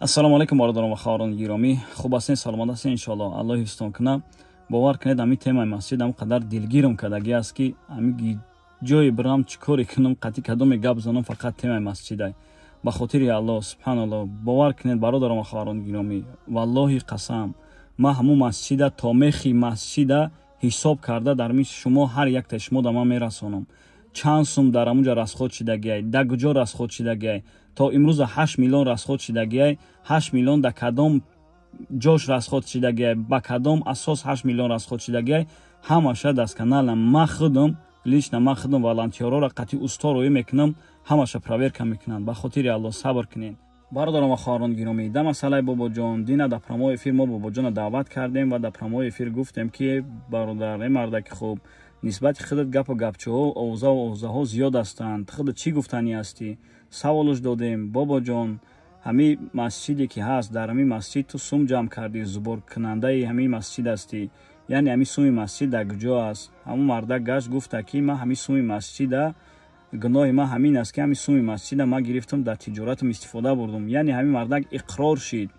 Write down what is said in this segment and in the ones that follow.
Ассалому алайкум, бародарон ва хоҳарони гиромӣ. Хуб ҳастен, саломат ҳастен, иншоалло. Аллоҳ ҳифзтон кунад. Бовар кунед, ҳамин темаи масҷид ҳам қадар дилгирам кардагӣ аст, ки ҳамин ҷое бирам, чӣ коре кунам, қатъи кадоме гап занам, фақат темаи масҷидай. Ба хотири Аллоҳ, субҳаналло, бовар кунед, бародарон ва хоҳарони гиромӣ, валлоҳи қасам, ман ҳамун масҷида то мехи масҷида ҳисоб карда дар мисли шумо, ҳар яктаи шумо да ман мерасонам. Чанд сум дар ҳамунҷа расход шидагиай, да куҷо расход шидагиай. То имрӯза 8 миллион расход шидагиай, 8 миллион да кадом ҷош расход шидагиай, ба кадом асос 8 миллион расход шидагиай, ҳамаша досконально ман худам, лично ман худам волонтёрҳоро қатъи усто роӣ мекунам, ҳамаша проверка мекунанд. Ба хотири Аллоҳ, сабр кунед. Бародарон ва хоҳарон гиромӣ, да масъалаи Бобоҷон, дина дар прямой эфир мо Бобоҷонро даъват кардем ва дар прямой эфир гуфтем, ки бародар, э мардаки хуб, нисбати худат гапу гапчаҳо, овозаву овозаҳо зиёд ҳастанд, худат чӣ гуфтанӣ ҳастӣ? Саволш додем: Бобоҷон, ҳамин масҷиде ки ҳаст, дар ҳамин масҷид ту сум ҷамъ кардӣ, сборкунандаи ҳамин масҷид ҳастӣ, яъне ҳамин суми масҷид дар куҷо аст? Ҳамун мардак гашт, гуфта, ки ман ҳамин суми масҷида, гуноҳи ман ҳамин аст, ки ҳамин суми масҷида ман гирифтам, дар тиҷоратам истифода бурдум. Яъне ҳамин мардак иқрор шид,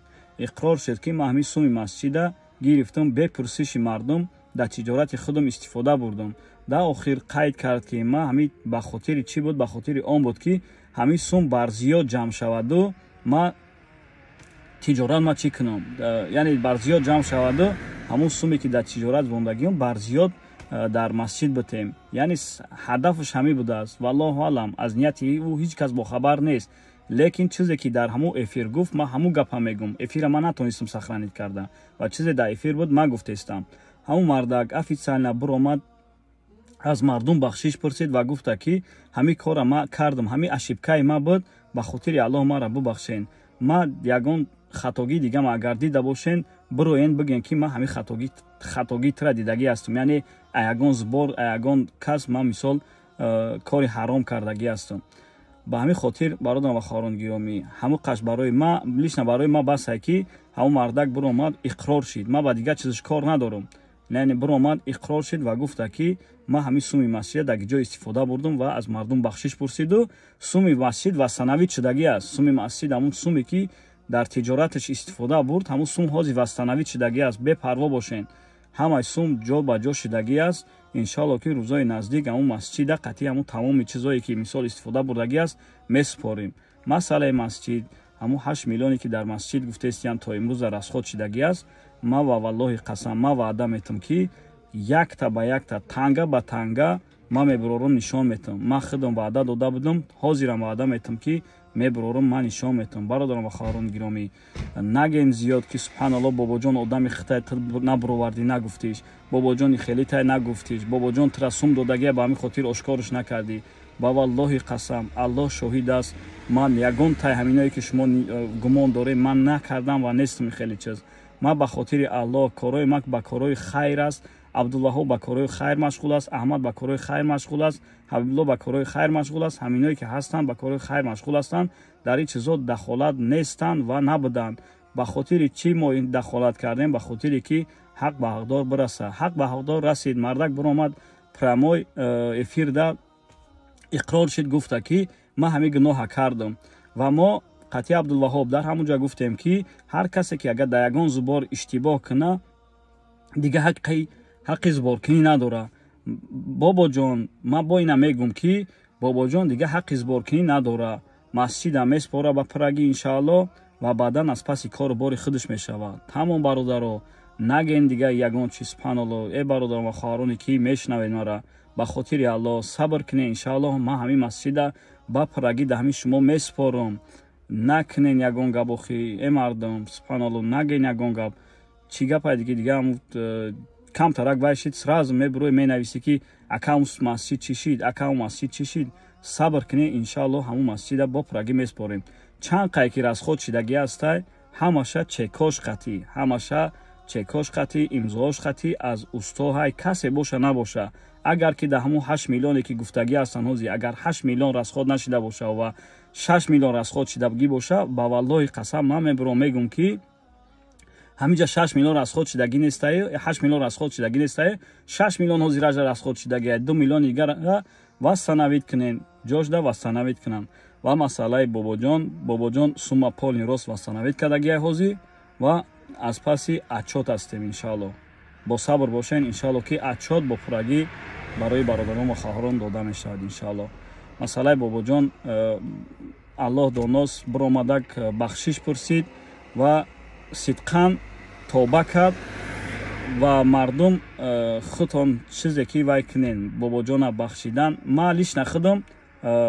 иқрор шуд, ки ман ҳамин суми масҷида гирифтам, бепурсиши мардум дар тиҷорати худам истифода бурдум. Дар охир қайд кард, ки ман ҳамин ба хотири чӣ буд? Ба хотири он буд, ки ҳамин сум бар зиёд ҷамъ шаваду ман тиҷорат ма чӣ кунам, яъне бар зиёд ҷамъ шаваду ҳамун суме, ки дар тиҷорат мондагиам, бар зиёд дар масҷид битем. Яъне ҳадафаш ҳамин будааст. Валлоҳу алам, аз нияти ӯ ҳеҷ кас бохабар нест, лекин чизе ки дар ҳамун эфир гуфт, ман ҳамун гапа мегум. Эфира ман натонистам сохранить карда ва чизе дар эфир буд, ман гуфтестам. Ҳамун мардак официально биромад, аз мардум бахшиш пурсид ва гуфта, ки ҳамин кора ман кардам, ҳамин ошибкаи ман буд, ба хотири Аллоҳ маро бубахшен. Ман ягон хатогии дигам агар дида бошен, бироен, бигӯен, ки ман ҳамин хатогии тура дидагӣ ҳастам, яъне ягон сбор, ягон кас ман мисол кори ҳаром кардагӣ ҳастам. Ба ҳамин хотир, бародарам ва хоҳарон гиромӣ, ҳамун қаш барои ма, лично барои ма басае, ки ҳамун мардак биромад, иқрор шид. Ман ба дигар чизаш кор надорам. Яъне биромад, иқрор шид ва гуфта, ки ман ҳамин суми масҷида дар ҷо истифода бурдум ва аз мардум бахшиш пурсиду суми масҷид восстановить шудагӣ аст. Суми масҷид, ҳамун суме, ки дар тиҷораташ истифода бурд, ҳамун сум ҳозир восстановить шудагӣ аст. Бепарво бошен, ҳамаи сум ҷо ба ҷо шудагӣ аст. Иншоалло, ки рӯзои наздик ҳамун масҷида қатъи ҳамун тамоми чизое, ки мисол истифода бурдагӣ аст, месупорем. Масъалаи масҷид, ҳамун 8 миллионе, ки дар масҷид гуфтестиям, то имрӯза расход шудагӣ аст, ман ва валлоҳи қасам, ман ваъда метам, ки якта ба якта, танга ба танга ман мебурорам, нишон метам. Ман худам ваъда дода будам, ҳозирам ваъда метам, ки мебурорам, ман нишон метам. Бародарам ва хоҳарон гиромӣ, нагем зиёд, ки субҳаналло, Бобоҷон одами хитай набуровардӣ, нагуфтиш, Бобоҷони хеле тай нагуфтиш, Бобоҷон тура сум додагия, ба ҳамин хотир ошкорш накардӣ. Ба валлоҳи қасам, Аллоҳ шоҳид аст, ман ягон тай ҳаминое, ки шумо гумон дорем, ман накардам ва нестам хеле чиз. Ман ба хотири Аллоҳ, корҳои ман ба корҳои хайр аст. Абдуллаҳо ба корҳои хайр машғул аст, Аҳмад ба корҳои хайр машғул аст, Ҳабибулло ба корҳои хайр машғул аст. Ҳаминое, ки ҳастанд, ба корҳои хайр машғул ҳастанд, дар ин чизо дахолат нестанд ва набуданд. Ба хотири чӣ мо ин дахолат кардем? Ба хотире ки ҳақ ба ҳақдор бираса. Ҳақ ба ҳақдор расид. Мардак биромад, прямой эфирда иқрор шид, гуфта, ки ман ҳамин гуноҳа кардам. Ва мо қатъи Абдулваҳоб дар ҳамон ҷо гуфтем, ки ҳар касе, ки агар дар ягон сбор иштибоҳ куна, дига ҳаққи сборкунӣ надорад. Бобоҷон, ман бо ина мегӯм, ки Бобоҷон дига ҳаққи сборкунӣ надорад. Масҷида меспора ба пуррагӣ, иншаалло, ва баъдан аз паси кору бори худаш мешавад. Тамом, бародаро, наген дига ягон чиз. Субҳаналло, э бародарон ва хоҳароне, ки мешунавед мара, ба хотири Аллоҳ сабр кунед. Иншааллоҳ, ман ҳамин масҷида ба пуррагӣ да ҳамин шумо месупорам. Накунен ягон гап охи, э мардум, субҳаналло, наген ягон гап. Чӣ гапай диги? Дига камтарак вай шид, сразу мебурӯй, менависӣ, ки акам масҷид чӣ шид, акам масҷид чӣ шид? Сабр кунед, иншааллоҳ, ҳамун масҷида бо пуррагӣ месупорем. Чанд қай ки расход шидагӣ ҳастай, ҳамаша чекош қатъӣ, ҳамаша чекош қатъӣ, имзоош қатъӣ аз устоҳай, касе боша набоша. Агар ки дар ҳамун 8 миллионе, ки гуфтагӣ ҳастанд, ҳозир агар 8 миллион расход нашида боша ва 6 миллион расход шидагӣ боша, ба валлоҳи қасам, ман мебурам, мегӯм, ки ҳаминҷа 6 миллион расход шидагӣ нестае, 8 миллион расход шидагӣ нестае, 6 миллион ҳозиража расход шидагия, 2 миллиони дигара восстановить кунен, ҷошда восстановить кунанд. Ва масъалаи Бобоҷон, Бобоҷон сумма полный рост восстановить кардагиай ҳозир ва аз паси отчёт ҳастем, иншаалло. Бо сабр бошен, иншаалло, ки отчёт бо пуррагӣ барои бародарон ва хоҳарон дода мешавад, иншаалло. Масъалаи Бобоҷон, Аллоҳ доност, биромадак бахшиш пурсид ва сидқан тоба кард. Ва мардум, худтон чизе ки вай кунен, Бобоҷона бахшидан, ман лично худам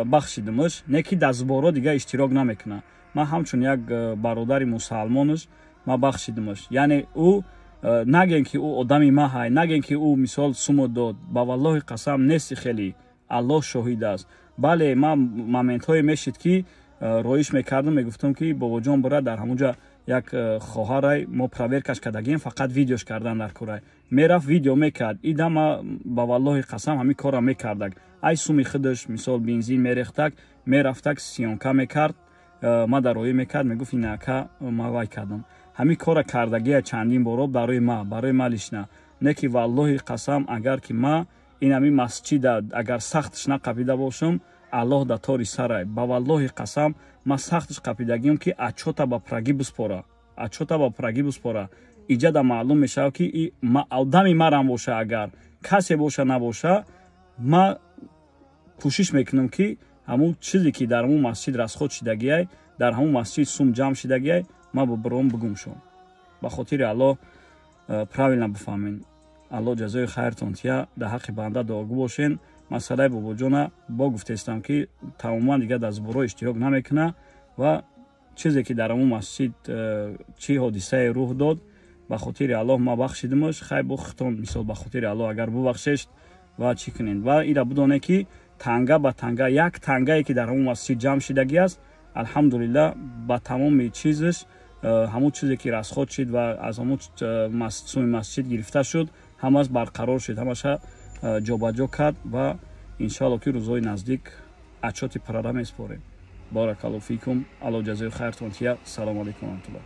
бахшидимш, не ки дар сбор о дига иштирок намекунам. Ман ҳамчун як бародари мусалмонаш ман бахшидимш. Яъне ӯ нагем, ки ӯ одами ма ҳай, нагем, ки ӯ мисол сумо дод. Ба валлоҳи қасам, нести хеле, Аллоҳ шоҳид аст. Бале, ман моментҳое мешид, ки роиш мекардам, мегуфтам, ки Бобоҷон бира дар ҳамунҷа як хоҳарай, мо проверка ш кардагем, фақат видеош кардан дар курай. Мерафт, видео мекард. Ида ма ба валлоҳи қасам ҳамин корра мекардак. Ай суми худаш, мисол, бензин мерехтак, мерафтак, съёмка мекард, ма дар роӣ мекард, мегуфт: «Инака ма вай кардам». Ҳамин корра кардагия чандин боро барои ма лично. Не ки валлоҳи қасам, агар ки ма ин ҳамин масҷида агар сахтш нақапида бошам, Аллоҳ да тори сарай. Ба валлоҳи қасам, ман сахтш қапидагиам, ки отчёт а ба пуррагӣ биспора, отчёт а ба пуррагӣ биспора. Иҷада маълум мешавад, ки одами марам боша, агар касе боша, набоша, ма кӯшиш мекунам, ки ҳамун чизе ки дар ҳамун масҷид расход шидагиай, дар ҳамун масҷид сум ҷамъ шидагиай, ма ба биром бигум шон. Ба хотири Аллоҳ, правильно бифаҳмен. Аллоҳ ҷазои хайртон тия, дар ҳаққи банда дуогӯ бошен. Масъалаи Бобоҷона бо гуфтестам, ки тамоман дигар дар сбор о иштирок намекуна. Ва чизе ки дар ҳамун масҷид чӣ ҳодисае рӯҳ дод, ба хотири Аллоҳ ма бахшидимаш. Хай, бо хитон, мисол, ба хотири Аллоҳ агар бубахшеш ва чӣ кунед. Ва ира бидонед, ки танга ба танга, як тангае ки дар ҳамун масҷид ҷамъ шидагӣ аст, алҳамдулиллаҳ, ба тамоми чизаш, ҳамун чизе ки расход шид ва аз ҳамун суми масҷид гирифта шуд, ҳамаш барқарор шуд, ҳамаша ҷобаҷо кард. Ва иншоалло, ки рӯзҳои наздик отчёт и пуррара меспорем. Баракаллоҳу фикум, Аллоҳ ҷазои хайртон тия. Салому алайкум раҳматуллоҳ.